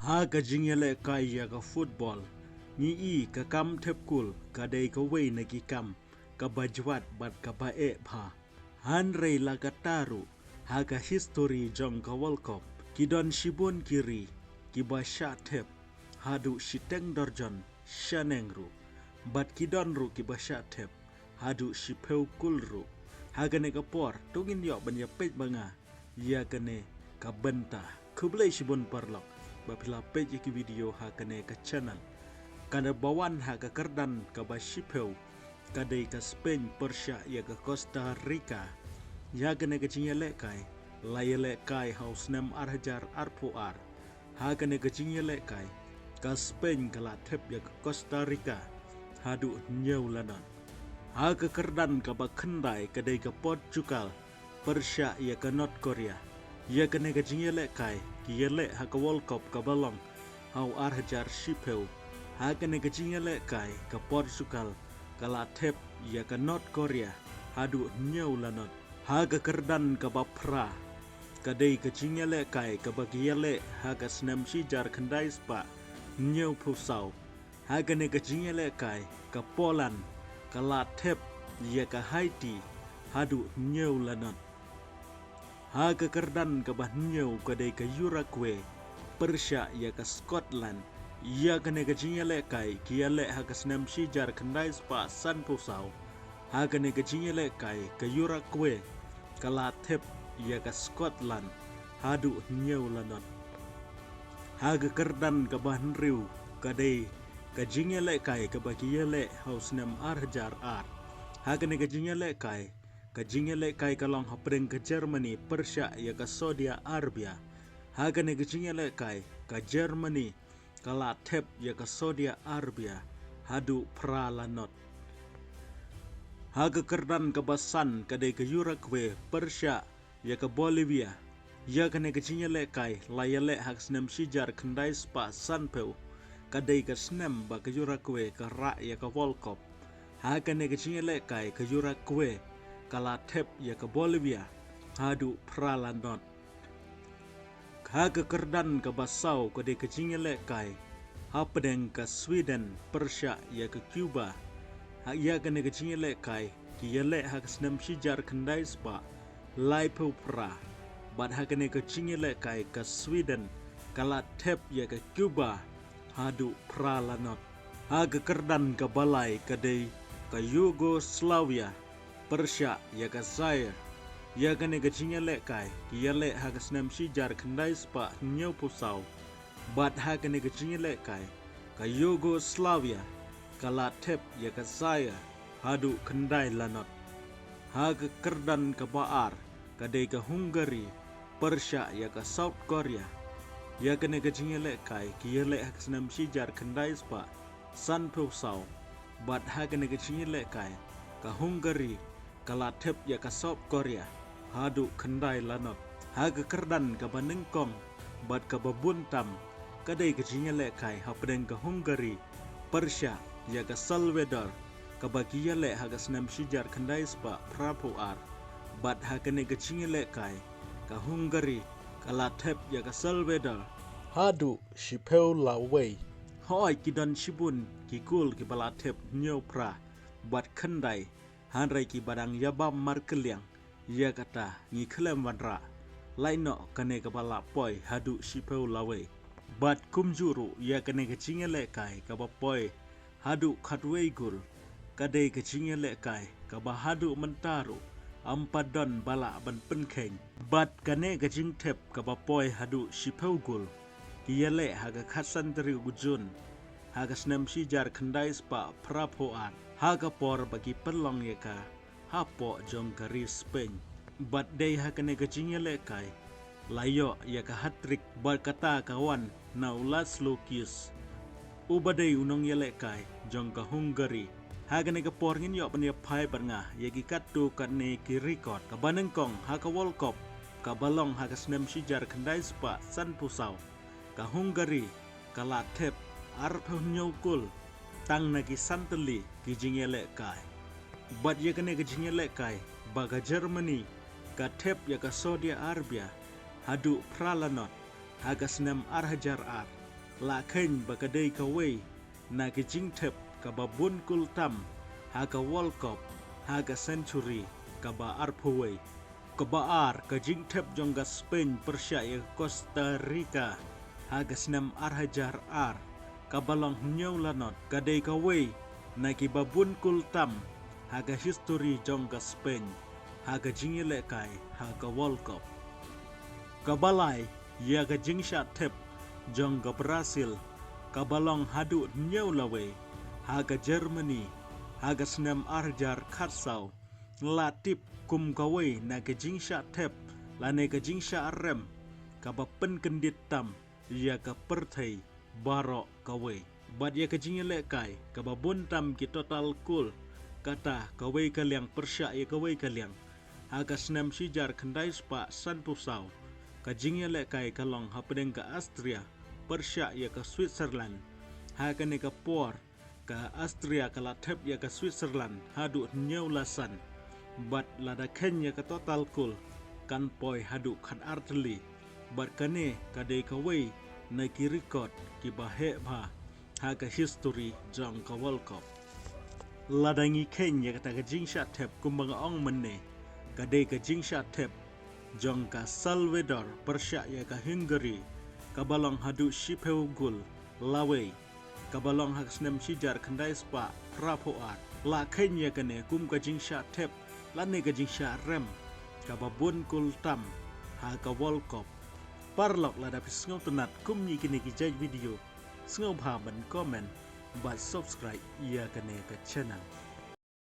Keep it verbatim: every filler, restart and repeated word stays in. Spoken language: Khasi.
Ha ka jingïalehkai ïa ka football, ngi i ka kam thep kul ka dei kawei na ki kam kaba jwat bad kaba eh bha. Hynrei la katta ruh, ha ka history jong ka World Cup, ki don shibun ki ri kiba shah thep haduh shiteng dorjon shaneng ruh, bad ki don ruh kiba shah thep haduh shiphew kul ruh. Ha kane ka por to ngin ïoh ban ïapeit ba nga ïa kane ka bynta. Khublei shibun paralok ba phi la peit ïa ki video ha kane ka channel. Kane ba wan ha ka kyrdan kaba shiphew ka dei ka Spain pyrshah ïa ka Costa Rica. Ïa kane ka jingïalehkai la ïalehkai ha u snem ar hajar arphew ar. Ha kane ka jingïalehkai ka Spain ka la thep ïa ka Costa Rica haduh hynñiew la not. Ha ka kyrdan kaba khyndai ka dei ka Portugal pyrshah ïa ka North Korea. Ïa kane ka jingïalehkai ki ïaleh ha ka World Cup kaba long ha u ar hajar shiphew. Ha kane ka jingïalehkai ka Portugal ka la thep ïa ka North Korea haduh hynñiew la not. Ha ka kyrdan kaba phra ka dei ka jingïalehkai kaba ki ïaleh ha ka snem shihajar khyndai spah hynñiewphew saw. Ha kane ka jingïalehkai ka Poland ka la thep ïa ka Haiti haduh hynñiew la not. Ha ka kyrdan kaba hynñiew ka dei ka Uruguay pyrshah ïa ka Scotland. Ïa kane ka jingïalehkai ki ïaleh ha ka snem shihajar khyndai spah sanphew saw. Ha kane ka jingïalehkai ka Uruguay ka la thep ïa ka Scotland haduh hynñiew la not. Ha ka kyrdan kaba hynriew ka dei ka jingïalehkai kaba ki ïaleh ha u snem ar hajar ar. Ha kane ka jingïalehkai, ka jingïalehkai ka long hapdeng ka Germany pyrshah ïa ka Saudi Arabia. Ha kane ka jingïalehkai ka Germany ka la thep ïa ka Saudi Arabia haduh phra la not. Ha ka kyrdan kaba san ka dei ka Uruguay pyrshah ïa ka Bolivia. Ïa kane ka jingïalehkai la ïaleh ha ka snem shihajar khyndai spah sanphew, ka dei ka snem ba ka Uruguay ka rah ïa ka World Cup. Ha kane ka jingïalehkai ka Uruguay ka la thep ïa ka Bolivia haduh phra la not. Ha ka kyrdan kaba saw ka dei ka jingïalehkai hapdeng ka Sweden pyrshah ïa ka Cuba. Ha ïa kane ka jingïalehkai ki ïaleh ha ka snem shihajar khyndai spah laiphew phra. Bad ha kane ka jingïalehkai ka Sweden ka la thep ïa ka Cuba haduh phra la not. Ha ka kyrdan kaba lai ka dei ka Yugoslavia pyrshah ïa ka Zaire. Ïa kane ka jingïalehkai ki ïaleh ha ka snem shihajar khyndai spah hynñiewphew saw. Bad ha kane ka jingïalehkai ka Yugoslavia ka la thep ïa ka Zaire haduh khyndai la not. Ha ka kyrdan kaba ar ka dei ka Hungary pyrshah ïa ka South Korea. Ïa kane ka jingïalehkai ki ïaleh ha ka snem shihajar khyndai spah sanphew saw. Bad ha kane ka jingïalehkai ka Hungary ka la thep ïa ka South Korea haduh khyndai la not. Ha ka kyrdan kaba nyngkong bad kaba bun tam ka dei ka jingïalehkai hapdeng ka Hungary pyrshah ïa ka Salvador, kaba ki ïaleh ha ka snem shihajar khyndai spah phraphew ar. Bad ha kane ka jingïalehkai ka Hungary ka la thep ïa ka Salvador haduh shiphew la wei. Hooid, ki don shibun ki kul kiba la thep hynñiew phra bad khyndai, hynrei kiba dang ïabam markylliang ïa kata ngi khlem wanrah. Lait noh kane kaba la poi haduh shiphew la wei. Bad kumjuh ruh ïa kane ka jingïalehkai kaba poi haduh khatwei gol ka dei ka jingïalehkai kaba haduh mynta ruh ym pat don ba lah ban pynkheiñ. Bad kane ka jingthep kaba poi haduh shiphew gol ki ïaleh ha ka khatsan tarik u Jun ha ka snem shihajar khyndai spah phraphew ar, ha ka por ba ki pynlong ïa ka hapoh jong ka ri Spain. Bad dei ha kane ka jingïalehkai la ïoh ïa ka hat-trick, bad kata ka wan na u Laszlo Kiss, uba dei u nongïalehkai jong ka Hungary. Ha kane ka por ngin ïoh ban ïaphai bad nga ïa ki katto katne ki record. Kaba nyngkong, ha ka World Cup kaba long ha ka snem shihajar khyndai spah sanphew saw, ka Hungary ka la thep arphew hynñiew gol tang na ki san tylli ki jingïalehkai. Bad ïa kane ka jingïalehkai ba ka Germany ka thep ïa ka Saudi Arabia haduh phra la not ha ka snem ar hajar ar, La kheiñ ba ka dei kawei na ki jingthep kaba bun kul tam ha ka World Cup ha ka century kaba arphew wei. Kaba ar, ka jingthep jong ka Spain pyrshah ïa ka Costa Rica ha ka snem ar hajar ar, kaba long hynñiew la not, ka dei kawei na kiba bun kul tam ha ka histori jong ka Spain ha ka jingïalehkai ha ka World Cup. Kaba lai, ïa ka jingshah thep jong ka Brazil, kaba long haduh hynñiew lawei ha ka Germany ha ka snem ar hajar khatsaw, la tip kum kawei na ka jingshah thep lane ka jingshah rem kaba pynkyndit tam ïa ka pyrthei baroh kawei. Bad ïa ka jingïalehkai kaba bun tam ki total goal, kata kawei ka liang pyrshah ïa kawei ka liang. Ha ka snem shi hajar khyndai spah sanphew saw, ka jingïalehkai ka long hapdeng ka Austria pyrshah ïa ka Switzerland. Ha kane ka por, ka Austria ka la thep ïa ka Switzerland haduh hynñiew la san. Bad lada kheiñ ïa ka total goal, kan poi haduh khatar tylli. Bad kane ka dei kawei na ki record kiba heh bha ha ka histori jong ka World Cup. Lada ngi kheiñ ïa kata ka jingshah thep kumba nga ong mynne, ka dei ka jingshah thep jong ka Salvador pyrshah ïa ka Hungary, kaba long haduh shiphew goal lawei, kaba long ha ka snem shi hajar khyndai spah phraphew ar. La kheiñ ïa kane kum ka jingshah thep lane ka jingshah rem kaba bun kul tam ha ka World Cup. Paralok, lada phi sngewtynnat kum ïa kine ki jait video, sngewbha ban comment bad subscribe ïa kane ka channel.